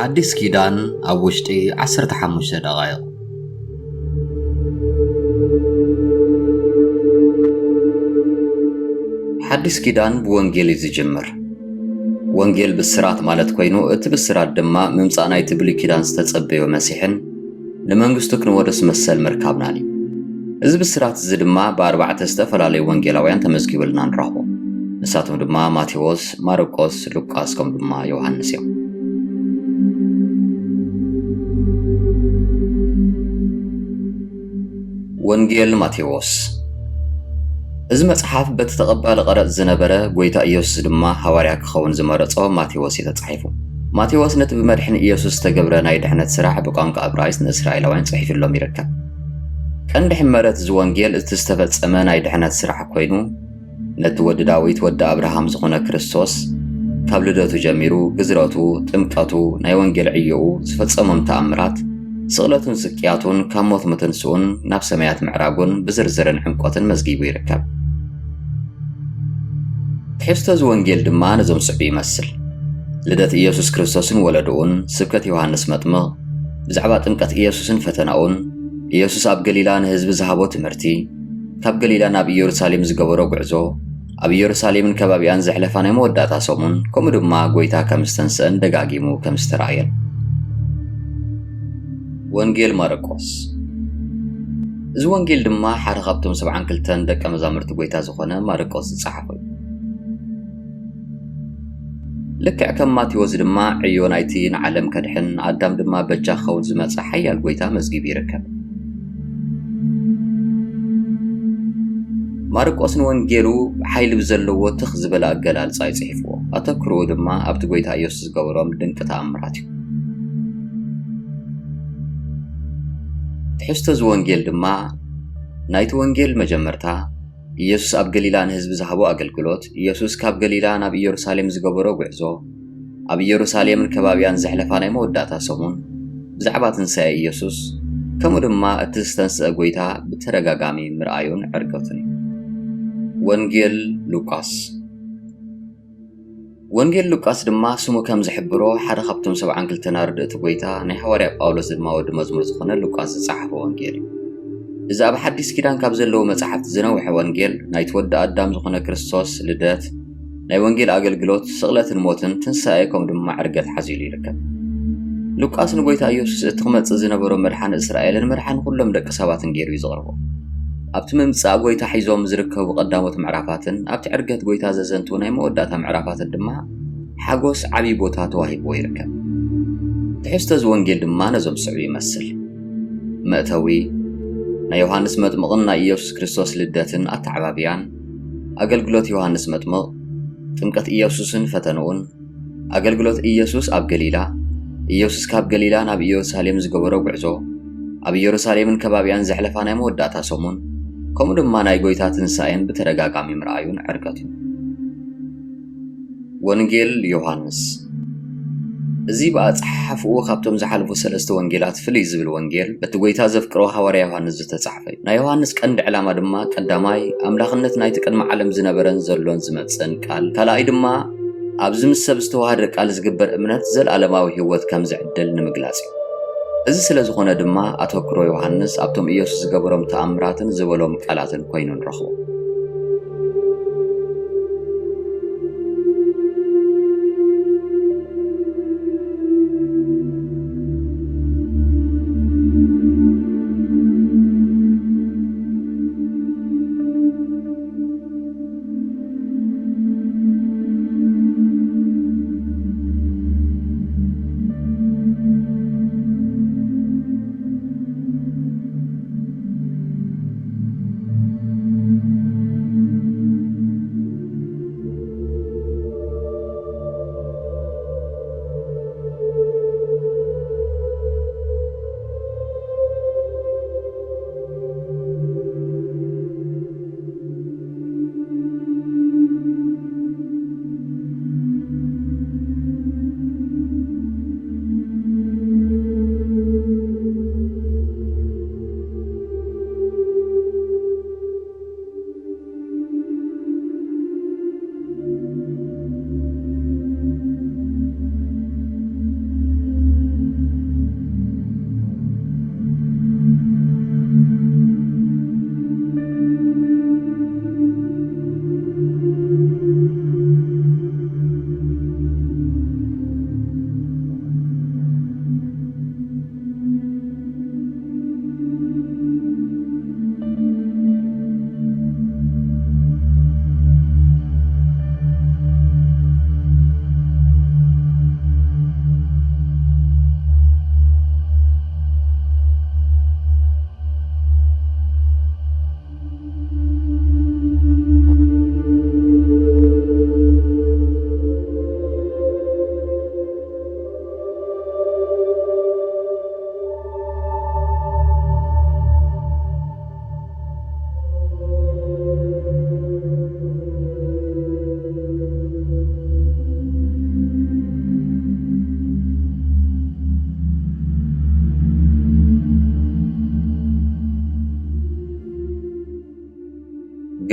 ሓዲስ ኪዳን ኣብ ውሽጢ ዓሰርተ ሓሙሽተ ደቓይቕ። ሓዲስ ኪዳን ብወንጌል እዩ ዝጅምር። ወንጌል ብስራት ማለት ኮይኑ፣ እቲ ብስራት ድማ ምምጻእ ናይቲ ብሉይ ኪዳን ዝተጸበዮ መሲሕን ንመንግስቱ ክንወርስ መሰል ምርካብናን እዩ። እዚ ብስራት እዚ ድማ ብኣርባዕተ ዝተፈላለዩ ወንጌላውያን ተመዝጊቡልና ንረኽቦ። ንሳቶም ድማ ማቴዎስ፣ ማርቆስ፣ ሉቃስ፣ ከም ድማ ዮሃንስ እዮም። ወንጌል ማቴዎስ። እዚ መጽሓፍ በቲ ተቐባሊ ቀረጽ ዝነበረ፣ ጎይታ ኢየሱስ ድማ ሃዋርያ ክኸውን ዝመረጾ ማቴዎስ እዩ ተጻሒፉ። ማቴዎስ ነቲ ብመድሕን ኢየሱስ ዝተገብረ ናይ ድሕነት ስራሕ ብቋንቋ እብራይስጥ ንእስራኤላውያን ጽሒፍሎም ይርከብ። ቀንዲ ሕመረት እዚ ወንጌል እቲ ዝተፈጸመ ናይ ድሕነት ስራሕ ኮይኑ፣ ነቲ ወዲ ዳዊት ወዲ ኣብርሃም ዝኾነ ክርስቶስ ካብ ልደቱ ጀሚሩ፣ ግዝረቱ፣ ጥምቀቱ፣ ናይ ወንጌል ዕዮኡ፣ ዝፈጸሞም ተኣምራት፣ ስቕለቱን ስቅያቱን፣ ካብ ሞት ምትንስኡን ናብ ሰማያት ምዕራጉን ብዝርዝርን ዕምቆትን መዝጊቡ ይርከብ። ትሕዝቶ እዚ ወንጌል ድማ ነዞም ዝስዕቡ ይመስል። ልደት ኢየሱስ ክርስቶስን ወለዶኡን፣ ስብከት ዮሃንስ መጥምቕ፣ ብዛዕባ ጥምቀት ኢየሱስን ፈተናኡን፣ ኢየሱስ ኣብ ገሊላ ንህዝቢ ዝሃቦ ትምህርቲ፣ ካብ ገሊላ ናብ ኢየሩሳሌም ዝገበሮ ጉዕዞ፣ ኣብ ኢየሩሳሌምን ከባቢኣን ዘሕለፋ ናይ መወዳእታ ሰሙን፣ ከምኡ ድማ ጎይታ ከም ዝተንስአን ደጋጊሙ ከም ዝተራእየን። ወንጌል ማርቆስ። እዚ ወንጌል ድማ ሓደ ካብቶም ሰብዓን ክልተን ደቀ መዛሙርቲ ጎይታ ዝኾነ ማርቆስ ዝጸሓፎ እዩ። ልክዕ ከም ማቴዎስ ድማ ዕዮ ናይቲ ንዓለም ከድሕን ንኣዳም ድማ በጃ ክኸውን ዝመጸ ሓያል ጎይታ መዝጊቡ ይርከብ። ማርቆስ ንወንጌሉ ሓይሊ ብዘለዎ ትኽ ዝበለ ኣገላልጻ እዩ ጽሒፍዎ። ኣተኩሮኡ ድማ ኣብቲ ጎይታ ኢየሱስ ዝገበሮም ድንቂ ተኣምራት እዩ። ትሕዝቶ እዚ ወንጌል ድማ ናይቲ ወንጌል መጀመርታ፣ ኢየሱስ ኣብ ገሊላ ንህዝቢ ዝሃቦ ኣገልግሎት፣ ኢየሱስ ካብ ገሊላ ናብ ኢየሩሳሌም ዝገበሮ ጉዕዞ፣ ኣብ ኢየሩሳሌምን ከባቢኣን ዘሕለፋ ናይ መወዳእታ ሰሙን፣ ብዛዕባ ትንሳኤ ኢየሱስ፣ ከምኡ ድማ እቲ ዝተንስአ ጎይታ ብተደጋጋሚ ምርኣዩን ዕርገቱን እዩ። ወንጌል ሉቃስ። ወንጌል ሉቃስ ድማ ስሙ ከም ዝሕብሮ ሓደ ካብቶም ሰብዓን ክልተን ኣርድእቲ ጎይታ፣ ናይ ሃዋርያ ጳውሎስ ድማ ወዲ መዝሙር ዝኾነ ሉቃስ ዝጸሓፎ ወንጌል እዩ። እዚ ኣብ ሓዲስ ኪዳን ካብ ዘለዉ መጻሕፍቲ ዝነውሐ ወንጌል፣ ናይቲ ወዲ ኣዳም ዝኾነ ክርስቶስ ልደት፣ ናይ ወንጌል ኣገልግሎት፣ ስቕለትን ሞትን፣ ትንሳኤ፣ ከምኡ ድማ ዕርገት ሓዚሉ ይርከብ። ሉቃስ ንጎይታ ኢየሱስ እቲ ክመጽእ ዝነበሮ መድሓን እስራኤልን መድሓን ኩሎም ደቂ ሰባትን ገይሩ እዩ ዘቕርቦ። ኣብቲ ምምጻእ ጎይታ ሒዞም ዝርከቡ ቀዳሞት ምዕራፋትን ኣብቲ ዕርገት ጎይታ ዘዘንቱ ናይ መወዳእታ ምዕራፋትን ድማ ሓጎስ ዓቢ ቦታ ተዋሂብዎ ይርከብ። ትሕዝቶ እዚ ወንጌል ድማ ነዞም ዝስዕቡ ይመስል። መእተዊ፣ ናይ ዮሃንስ መጥምቕን ናይ ኢየሱስ ክርስቶስ ልደትን ኣተዓባብያን፣ ኣገልግሎት ዮሃንስ መጥምቕ፣ ጥምቀት ኢየሱስን ፈተንኡን፣ ኣገልግሎት ኢየሱስ ኣብ ገሊላ፣ ኢየሱስ ካብ ገሊላ ናብ ኢየሩሳሌም ዝገበሮ ጉዕዞ፣ ኣብ ኢየሩሳሌምን ከባቢኣን ዘሕለፋ ናይ መወዳእታ ሰሙን፣ ከምኡ ድማ ናይ ጎይታ ትንሳኤን ብተደጋጋሚ ምርኣዩን ዕርገቱን። ወንጌል ዮሃንስ። እዚ ብኣጸሓሕፍኡ ካብቶም ዝሓለፉ ሰለስተ ወንጌላት ፍልይ ዝብል ወንጌል፣ በቲ ጎይታ ዘፍቅሮ ሃዋርያ ዮሃንስ ዝተጻሕፈ እዩ። ናይ ዮሃንስ ቀንዲ ዕላማ ድማ፣ ቀዳማይ፣ ኣምላኽነት ናይቲ ቅድሚ ዓለም ዝነበረን ዘሎን ዝመጽእን ቃል፣ ካልኣይ ድማ፣ ኣብዚ ምስ ሰብ ዝተዋሃደ ቃል ዝግበር እምነት ዘለኣለማዊ ህይወት ከም ዝዕድል ንምግላጽ እዩ። እዚ ስለ ዝኾነ ድማ፣ ኣተኩሮ ዮሃንስ ኣብቶም ኢየሱስ ዝገበሮም ተኣምራትን ዝበሎም ቃላትን ኮይኑ ንረኽቦ።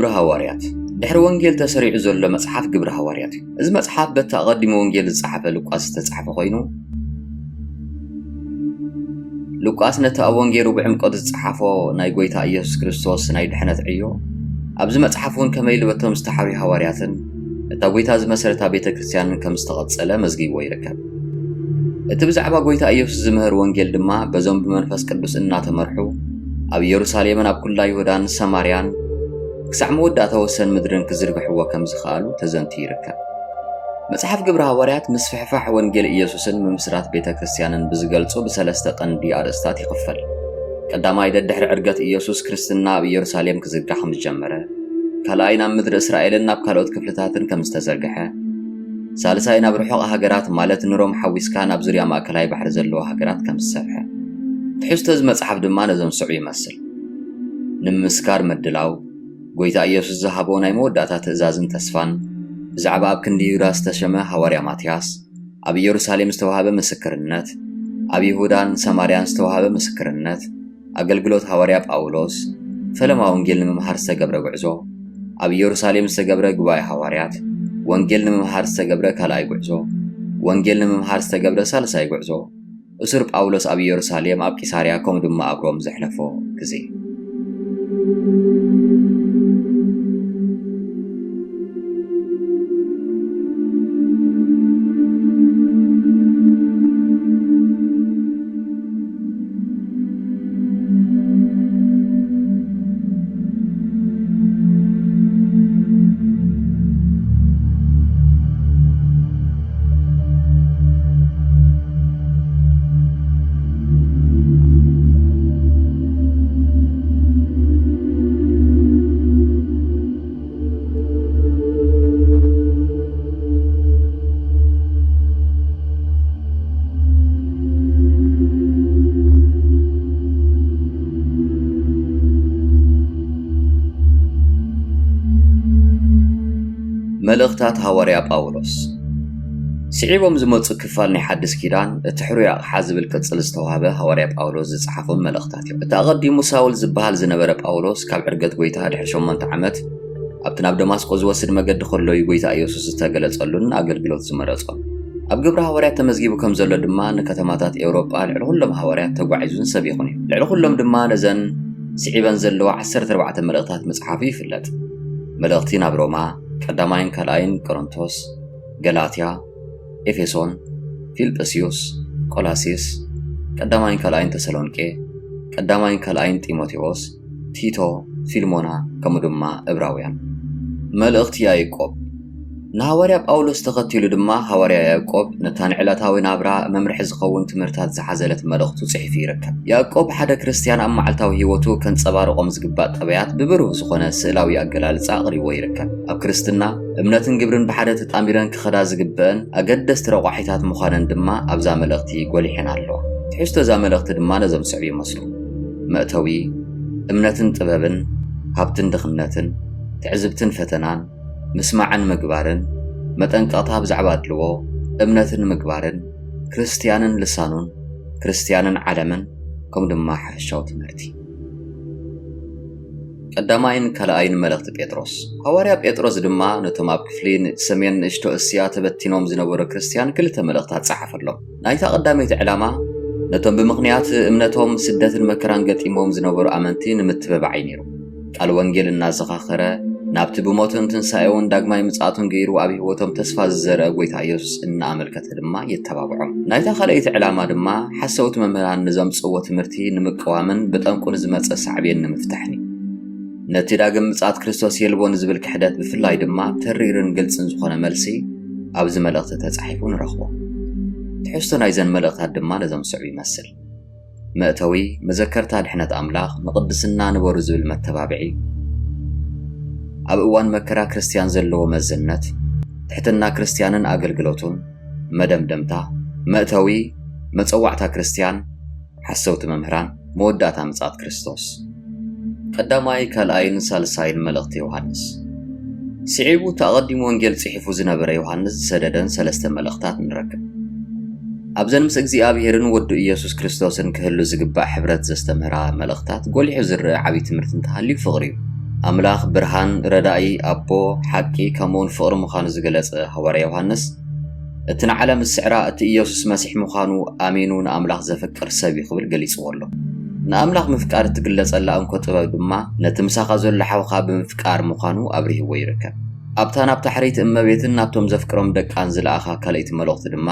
ግብሪ ሃዋርያት። ድሕሪ ወንጌል ተሰሪዑ ዘሎ መጽሓፍ ግብሪ ሃዋርያት እዩ። እዚ መጽሓፍ በቲ ኣቐዲሙ ወንጌል ዝጸሓፈ ሉቃስ ዝተጻሕፈ ኮይኑ፣ ሉቃስ ነቲ ኣብ ወንጌሉ ብዕምቆት ዝጸሓፎ ናይ ጐይታ ኢየሱስ ክርስቶስ ናይ ድሕነት ዕዮ፣ ኣብዚ መጽሓፍ እውን ከመይ ኢሉ በቶም ዝተሓርዩ ሃዋርያትን እታ ጐይታ ዝመሰረታ ቤተ ክርስቲያንን ከም ዝተቐጸለ መዝጊብዎ ይርከብ። እቲ ብዛዕባ ጐይታ ኢየሱስ ዝምህር ወንጌል ድማ በዞም ብመንፈስ ቅዱስ እናተመርሑ ኣብ ኢየሩሳሌምን ኣብ ኩላ ይሁዳን ሰማርያን ክሳዕ መወዳእታ ወሰን ምድርን ክዝርግሕዎ ከም ዝኸኣሉ ተዘንትዩ ይርከብ። መጽሓፍ ግብሪ ሃዋርያት ምስፍሕፋሕ ወንጌል ኢየሱስን ምምስራት ቤተ ክርስቲያንን ብዝገልጹ ብሰለስተ ቀንዲ ኣርእስታት ይኽፈል። ቀዳማይ፣ ደድሕሪ ዕርገት ኢየሱስ ክርስትና ኣብ ኢየሩሳሌም ክዝርጋሕ ከም ዝጀመረ፣ ካልኣይ፣ ናብ ምድሪ እስራኤልን ናብ ካልኦት ክፍልታትን ከም ዝተዘርግሐ፣ ሳልሳይ፣ ናብ ርሑቕ ሃገራት ማለት ንሮም ሓዊስካ ናብ ዙርያ ማእከላይ ባሕሪ ዘለዎ ሃገራት ከም ዝሰፍሐ። ትሕዝቶ እዚ መጽሓፍ ድማ ነዞም ዝስዕቡ ይመስል። ንምምስካር ምድላው፣ ጐይታ ኢየሱስ ዝሃቦ ናይ መወዳእታ ትእዛዝን ተስፋን፣ ብዛዕባ ኣብ ክንዲ ይሁዳ ዝተሸመ ሃዋርያ ማትያስ፣ ኣብ ኢየሩሳሌም ዝተዋህበ ምስክርነት፣ ኣብ ይሁዳን ሰማርያን ዝተዋህበ ምስክርነት፣ ኣገልግሎት ሃዋርያ ጳውሎስ፣ ፈለማ ወንጌል ንምምሃር ዝተገብረ ጉዕዞ፣ ኣብ ኢየሩሳሌም ዝተገብረ ጉባኤ ሃዋርያት፣ ወንጌል ንምምሃር ዝተገብረ ካልኣይ ጉዕዞ፣ ወንጌል ንምምሃር ዝተገብረ ሳልሳይ ጉዕዞ፣ እሱር ጳውሎስ ኣብ ኢየሩሳሌም፣ ኣብ ቂሳርያ፣ ከምኡ ድማ ኣብ ሮም ዘሕለፎ ግዜ። መልእኽታት ሃዋርያ ጳውሎስ። ስዒቦም ዝመጹ ክፋል ናይ ሓድስ ኪዳን፣ እቲ ሕሩይ ኣቕሓ ዝብል ቅጽል ዝተዋህበ ሃዋርያ ጳውሎስ ዝጸሓፎም መልእኽታት እዮም። እቲ ኣቐዲሙ ሳውል ዝበሃል ዝነበረ ጳውሎስ፣ ካብ ዕርገት ጐይታ ድሕሪ ሸሞንተ ዓመት፣ ኣብቲ ናብ ደማስቆ ዝወስድ መገዲ ከሎ እዩ ጐይታ ኢየሱስ ዝተገለጸሉን ንኣገልግሎት ዝመረጾን። ኣብ ግብሪ ሃዋርያት ተመዝጊቡ ከም ዘሎ ድማ፣ ንከተማታት ኤውሮጳ ልዕሊ ኩሎም ሃዋርያት ተጓዒዙን ሰቢኹን እዩ። ልዕሊ ኩሎም ድማ ነዘን ስዒበን ዘለዋ ዓሰርተ ኣርባዕተ መልእኽታት ምጽሓፉ ይፍለጥ። መልእኽቲ ናብ ሮማ፣ ቀዳማይን ካልኣይን ቆሮንቶስ፣ ገላትያ፣ ኤፌሶን፣ ፊልጵስዩስ፣ ቆላሲስ፣ ቀዳማይን ካልኣይን ተሰሎንቄ፣ ቀዳማይን ካልኣይን ጢሞቴዎስ፣ ቲቶ፣ ፊልሞና፣ ከምኡ ድማ እብራውያን። መልእኽቲ ያዕቆብ። ንሃዋርያ ጳውሎስ ተኸቲሉ ድማ ሃዋርያ ያዕቆብ ነታ ንዕለታዊ ናብራ መምርሒ ዝኸውን ትምህርታት ዝሓዘለት መልእኽቱ ጽሒፉ ይርከብ። ያዕቆብ ሓደ ክርስትያን ኣብ መዓልታዊ ህይወቱ ከንጸባርቖም ዝግባእ ጠባያት ብብሩህ ዝኾነ ስእላዊ ኣገላልጻ ኣቕሪብዎ ይርከብ። ኣብ ክርስትና፣ እምነትን ግብርን ብሓደ ተጣሚረን ክኸዳ ዝግበአን ኣገደስቲ ረቋሒታት ምዃነን ድማ ኣብዛ መልእኽቲ ጎሊሐን ኣለዋ። ትሕዝቶ እዛ መልእኽቲ ድማ ነዞም ዝስዕቡ ይመስሉ። መእተዊ፣ እምነትን ጥበብን፣ ሃብትን ድኽነትን፣ ትዕዝብትን ፈተናን፣ ምስማዕን ምግባርን፣ መጠንቀቕታ ብዛዕባ ኣድልዎ፣ እምነትን ምግባርን፣ ክርስትያንን ልሳኑን፣ ክርስትያንን ዓለምን፣ ከምኡ ድማ ሓፈሻዊ ትምህርቲ። ቀዳማይን ካልኣይን መልእኽቲ ጴጥሮስ። ሃዋርያ ጴጥሮስ ድማ ነቶም ኣብ ክፍሊ ን-፣ ሰሜን ንእሽቶ እስያ ተበቲኖም ዝነበሩ ክርስትያን ክልተ መልእኽታት ጸሓፈሎም። ናይታ ቀዳመይቲ ዕላማ ነቶም ብምኽንያት እምነቶም ስደትን መከራን ገጢሞም ዝነበሩ ኣመንቲ ንምትብባዕ እዩ ነይሩ። ቃል ወንጌል እናዘኻኸረ፣ ናብቲ ብሞቱን ትንሳኤውን ዳግማይ ምጽኣቱን ገይሩ ኣብ ህይወቶም ተስፋ ዝዘርአ ጐይታ ኢየሱስ እናኣመልከተ ድማ የተባብዖም። ናይታ ካልኣይቲ ዕላማ ድማ ሓሰውቲ መምህራን ንዘምጽእዎ ትምህርቲ ንምቅዋምን ብጠንቁ ንዝመጸ ሳዕቤን ንምፍታሕን እዩ። ነቲ ዳግም ምጽኣት ክርስቶስ የልቦ ንዝብል ክሕደት ብፍላይ ድማ ተሪርን ግልጽን ዝኾነ መልሲ ኣብዚ መልእኽቲ ተጻሒፉ ንረኽቦ። ትሕዝቶ ናይዘን መልእኽታት ድማ ነዞም ዝስዕቡ ይመስል። መእተዊ፣ መዘከርታ ድሕነት ኣምላኽ፣ ንቕድስና ንበሩ ዝብል መተባብዒ፣ ኣብ እዋን መከራ ክርስትያን ዘለዎ መዘነት፣ ትሕትና ክርስትያንን ኣገልግሎቱን፣ መደምደምታ፣ መእተዊ፣ መጸዋዕታ ክርስትያን፣ ሓሰውቲ መምህራን፣ መወዳእታ ምጽኣት ክርስቶስ። ቀዳማይ፣ ካልኣይን ሳልሳይን መልእኽቲ ዮሃንስ። ስዒቡ እቲ ኣቐዲሙ ወንጌል ጽሒፉ ዝነበረ ዮሃንስ ዝሰደደን ሰለስተ መልእኽታት ንረክብ። ኣብዘን ምስ እግዚኣብሄርን ወዱ ኢየሱስ ክርስቶስን ክህሉ ዝግባእ ሕብረት ዘስተምህራ መልእኽታት ጎሊሑ ዝረአ ዓብዪ ትምህርቲ እንተሃልዩ ፍቕሪ እዩ። ኣምላኽ ብርሃን፣ ረዳኢ፣ ኣቦ፣ ሓቂ፣ ከምኡውን ፍቕሪ ምዃኑ ዝገለጸ ሃዋርያ ዮሃንስ፣ እቲ ንዓለም ዝስዕራ እቲ ኢየሱስ መሲሕ ምዃኑ ኣሚኑ ንኣምላኽ ዘፍቅር ሰብ እዩ ክብል ገሊጽዎ ኣሎ። ንኣምላኽ ምፍቃር እትግለጸላ እንኮ ጥበብ ድማ ነቲ ምሳኻ ዘሎ ሓውኻ ብምፍቃር ምዃኑ ኣብሪህዎ ይርከብ። ኣብታ ናብ ታሕሪት እመቤትን ናብቶም ዘፍቅሮም ደቃን ዝለኣኻ ካልኣይቲ መልእኽቲ ድማ፣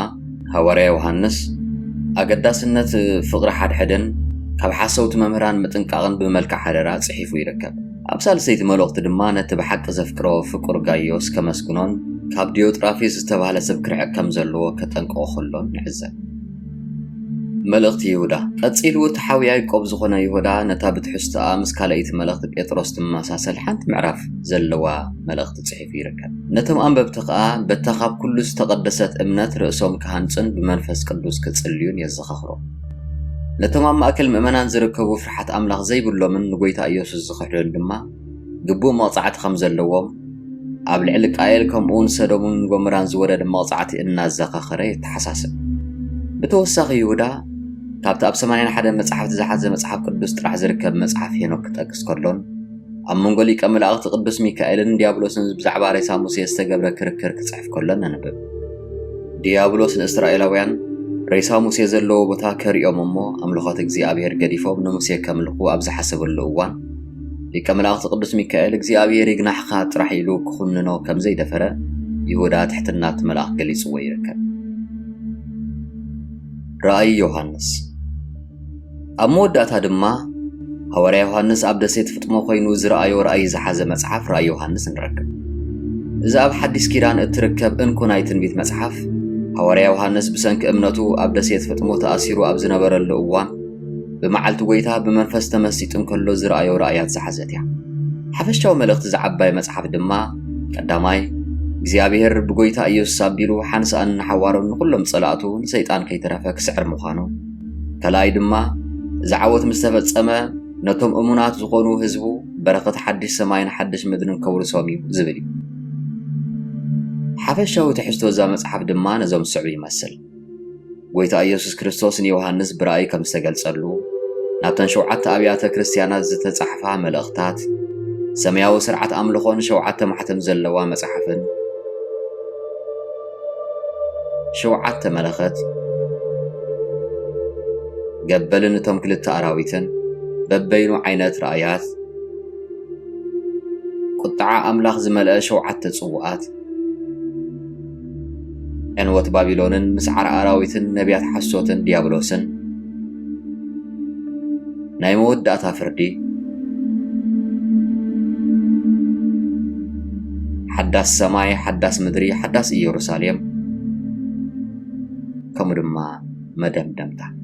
ሃዋርያ ዮሃንስ ኣገዳስነት ፍቕሪ ሓድሕድን ካብ ሓሰውቲ መምህራን ምጥንቃቕን ብመልክዕ ሓደራ ጽሒፉ ይርከብ። ኣብ ሳልሰይቲ መልእኽቲ ድማ ነቲ ብሓቂ ዘፍቅሮ ፍቁር ጋይዮስ ከመስግኖን ካብ ዲዮጥራፊስ ዝተባህለ ሰብ ክርሕቕ ከም ዘለዎ ከጠንቅቖ ከሎን ንዕዘብ። መልእኽቲ ይሁዳ። ቀጺሉ እቲ ሓው ያዕቆብ ዝኾነ ይሁዳ ነታ ብትሕዝቶኣ ምስ ካልኣይቲ መልእኽቲ ጴጥሮስ ትመሳሰል ሓንቲ ምዕራፍ ዘለዋ መልእኽቲ ጽሒፉ ይርከብ። ነቶም ኣንበብቲ ከኣ በታ ካብ ኩሉ ዝተቐደሰት እምነት ርእሶም ክሃንጹን ብመንፈስ ቅዱስ ክጽልዩን የዘኻኽሮም። ነቶም ኣብ ማእከል ምእመናን ዝርከቡ ፍርሓት ኣምላኽ ዘይብሎምን ንጎይታ ኢየሱስ ዝኽሕዱን ድማ ግቡእ መቕጻዕቲ ከም ዘለዎም፣ ኣብ ልዕሊ ቃየል ከምኡውን ሰዶምን ጎሞራን ዝወረደ መቕጻዕቲ እናዘኻኸረ የተሓሳስብ። ብተወሳኺ ይሁዳ ካብቲ ኣብ ሰማንያን ሓደን መጻሕፍቲ ዝሓዘ መጽሓፍ ቅዱስ ጥራሕ ዝርከብ መጽሓፍ ሄኖክ ክጠቅስ ከሎን ኣብ መንጎ ሊቀ መላእኽቲ ቅዱስ ሚካኤልን ዲያብሎስን ብዛዕባ ሬሳ ሙሴ ዝተገብረ ክርክር ክጽሕፍ ከሎን ነንብብ። ዲያብሎስ ንእስራኤላውያን ሬሳ ሙሴ ዘለዎ ቦታ ከርእዮም እሞ ኣምልኾት እግዚኣብሔር ገዲፎም ንሙሴ ከምልኹ ኣብ ዝሓሰበሉ እዋን ሊቀ መላእኽቲ ቅዱስ ሚካኤል እግዚኣብሔር ይግናሕኻ ጥራሕ ኢሉ ክኹንኖ ከም ዘይደፈረ ይሁዳ ትሕትና እቲ መልኣኽ ገሊጽዎ ይርከብ። ራእይ ዮሃንስ። ኣብ መወዳእታ ድማ ሃዋርያ ዮሃንስ ኣብ ደሴት ፍጥሞ ኮይኑ ዝረኣዮ ራእይ ዝሓዘ መጽሓፍ ራእይ ዮሃንስ ንረክብ። እዚ ኣብ ሓዲስ ኪዳን እትርከብ እንኮ ናይ ትንቢት መጽሓፍ፣ ሃዋርያ ዮሃንስ ብሰንኪ እምነቱ ኣብ ደሴት ፍጥሞ ተኣሲሩ ኣብ ዝነበረሉ እዋን ብመዓልቲ ጎይታ ብመንፈስ ተመሲጡ እንከሎ ዝረኣዮ ራእያት ዝሓዘት እያ። ሓፈሻዊ መልእኽቲ ዝዓባይ መጽሓፍ ድማ ቀዳማይ እግዚኣብሔር ብጎይታ ኢየሱስ ኣቢሉ ሓንሳእን ንሓዋሩን ንኹሎም ጸላእቱ ንሰይጣን ከይተረፈ ክስዕር ምዃኑ፣ ካልኣይ ድማ እዚ ዓወት ምስ ተፈጸመ ነቶም እሙናት ዝኾኑ ህዝቡ በረኸት ሓድሽ ሰማይን ሓድሽ ምድርን ከውርሶም እዩ ዝብል እዩ። ሓፈሻዊ ትሕዝቶ እዛ መጽሓፍ ድማ ነዞም ዝስዕቡ ይመስል። ጎይታ ኢየሱስ ክርስቶስ ንዮሃንስ ብራእይ ከም ዝተገልጸሉ፣ ናብተን ሸውዓተ ኣብያተ ክርስትያናት ዝተጻሕፋ መልእኽታት፣ ሰማያዊ ስርዓት ኣምልኾን ሸውዓተ ማሕተም ዘለዋ መጽሓፍን፣ ሸውዓተ መለኸት፣ ገበልን እቶም ክልተ ኣራዊትን፣ በበይኑ ዓይነት ራእያት፣ ቁጥዓ ኣምላኽ ዝመልአ ሸውዓተ ጽዋኣት፣ ዕንወት ባቢሎንን ምስዓር ኣራዊትን ነቢያት ሓሶትን ዲያብሎስን፣ ናይ መወዳእታ ፍርዲ፣ ሓዳስ ሰማይ፣ ሓዳስ ምድሪ፣ ሓዳስ ኢየሩሳሌም፣ ከምኡ ድማ መደምደምታ።